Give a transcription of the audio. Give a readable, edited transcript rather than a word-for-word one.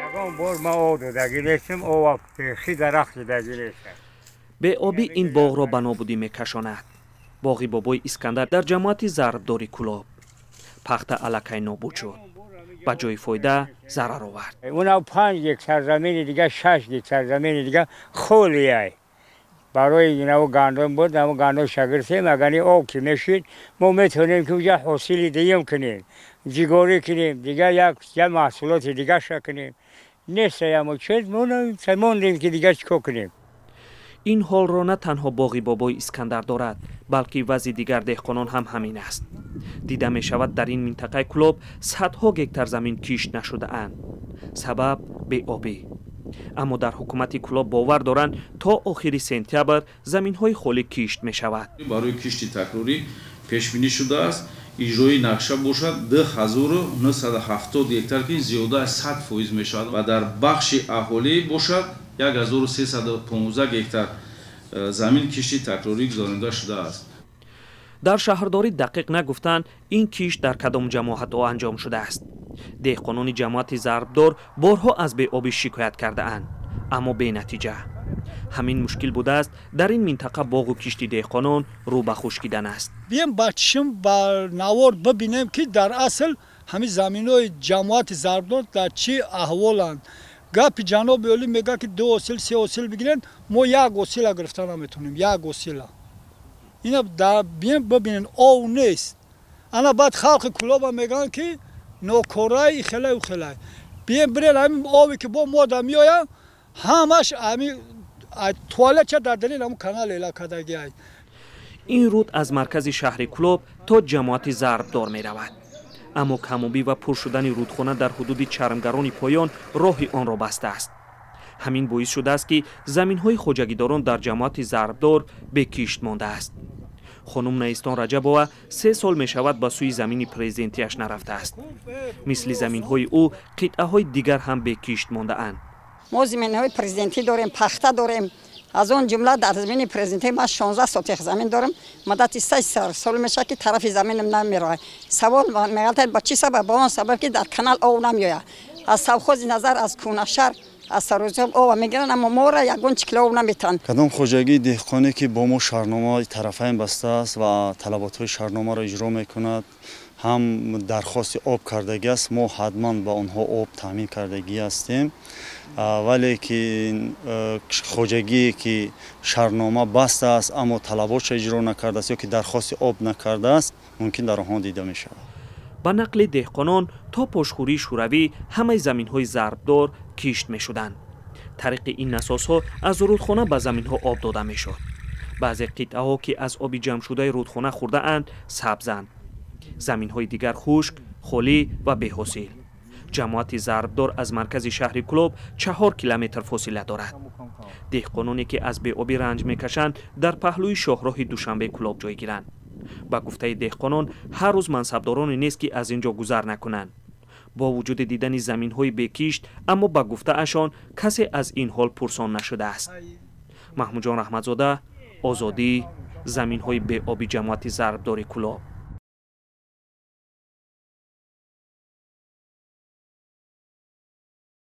Ягон бор ма об додагӣ нестем, об бехи дарахт додагӣ нестем. Беобӣ ин боғро ба нобудӣ мекашонад. Боғи бобои Искандар дар ҷамоати Зарбдори Кӯлоб. Пахта аллакай нобуд шуд, ба ҷои фоида зарар овард. Унав 5 гектар замини дига, 6 гектар замини дига холиай. Барои инаву гандум буд, наву гандум шагиртем. Агар об ки мешид, мо метавонем ки уҷа ҳосили дуюм кунем, ҷигорӣ кунем, дига як маҳсулоти дигаша кунем. Нестаямо чиз, мондем ки дига чӣ кор кунем? Ин ҳолро на танҳо боғи бобои Искандар дорад, балки вазъи дигар деҳқонон ҳам ҳамин аст. Дида мешавад, дар ин минтақаи Кӯлоб садҳо гектар замин кишт нашудаанд. Сабаб беобӣ. Аммо дар ҳукумати Кӯлоб бовар доранд, то охири сентябр заминҳои холӣ кишт мешавад. Барои кишти такрорӣ пешбинӣ шудааст, иҷрои нақша бошад 2970 гектар, ки зиёда аз 100% мешавад, ва дар бахши аҳолӣ бошад 1315 гектар замин кишти такрорӣ гузаронида шудааст. Дар шаҳрдорӣ дақиқ нагуфтанд, ин кишт дар кадом ҷамоатҳо анҷом шудааст. Деҳқонони ҷамоати Зарбдор борҳо аз беобӣ шикоят кардаанд, аммо бенатиҷа. Ҳамин мушкил будааст, дар ин минтақа боғу кишти деҳқонон рӯ ба хушкидан аст. Бием, ба чишм, ба навор бибинем, ки дар асл ҳамин заминҳои ҷамоати Зарбдор дар чӣ аҳволанд. Гапи ҷаноби олӣ мегӯяд, ки ду ҳосил, се ҳосил бигирен, мо як ҳосила гирифта наметавонем, як ҳосила. Ина бием, бибинен, ов нест. Ана баъд халқи Кӯлоба мегӯянд, ки нокораи хелаю хелай. Бием, бирен, ҳамин ове ки бо мода меояд, ҳамаш ҳамин туалетча дар дарин ҳамун канал эла кардагиай. Ин руд аз маркази шаҳри Кӯлоб то ҷамоати Зарбдор меравад, аммо камобӣ ва пур шудани рудхона дар ҳудуди Чармгарони поён роҳи онро бастааст. Ҳамин боис шудааст, ки заминҳои хоҷагидорон дар ҷамоати Зарбдор бекишт мондааст. Хонум Наистон Раҷабова 3 сол мешавад, ба сӯи замини президентиаш нарафтааст. Мисли заминҳои ӯ қитъаҳои дигар ҳам бекишт мондаанд. Мо заминҳои президентӣ дорем, пахта дорем. Аз он ҷумла дар замини президентӣ ман 16 сотих замин дорам. Муддати 3 сол мешавад, ки тарафи заминам намерояд. Савол меғалтад, ба чӣ сабаб? Ба он сабаб, ки дар канал об намеояд. Аз совхози Назар, аз Кунашар, аз Сарозоб об мегиранд, аммо моро ягон чикла об наметиҳанд. Кадом хоҷагии деҳқоне, ки бо мо шартномаи тарафайн бастааст ва талаботҳои шартномаро иҷро мекунад, ҳам дархости об кардагӣ аст, мо ҳатман ба онҳо об таъмин кардагӣ ҳастем. Вале ки хоҷагие, ки шартнома бастааст, аммо талаботша иҷро накардааст ё ки дархости об накардааст, мумкин дар онҳо дида мешавад. Ба нақли деҳқонон, то пошхӯрии Шӯравӣ ҳамаи заминҳои Зарбдор кишт мешуданд. Тариқи ин насосҳо аз рудхона ба заминҳо об дода мешуд. Баъзе қитъаҳо, ки аз оби ҷамъшудаи рудхона хӯрдаанд, сабзанд, заминҳои дигар хушк, холӣ ва беҳосил. Ҷамоати Зарбдор аз маркази шаҳри Кӯлоб 4 километр фосила дорад. Деҳқононе, ки аз беобӣ ранҷ мекашанд, дар паҳлӯи шоҳроҳи Душанбе Кӯлоб ҷойгиранд. Ба гуфтаи деҳқонон, ҳар рӯз мансабдороне нест, ки аз ин ҷо гузар накунанд. Бо вуҷуди дидани заминҳои бекишт, аммо ба гуфтаашон, касе аз ин ҳол пурсон нашудааст. Маҳмудҷон Раҳматзода, Озодӣ, заминҳои беоби ҷамоати Зарбдори Кӯлоб.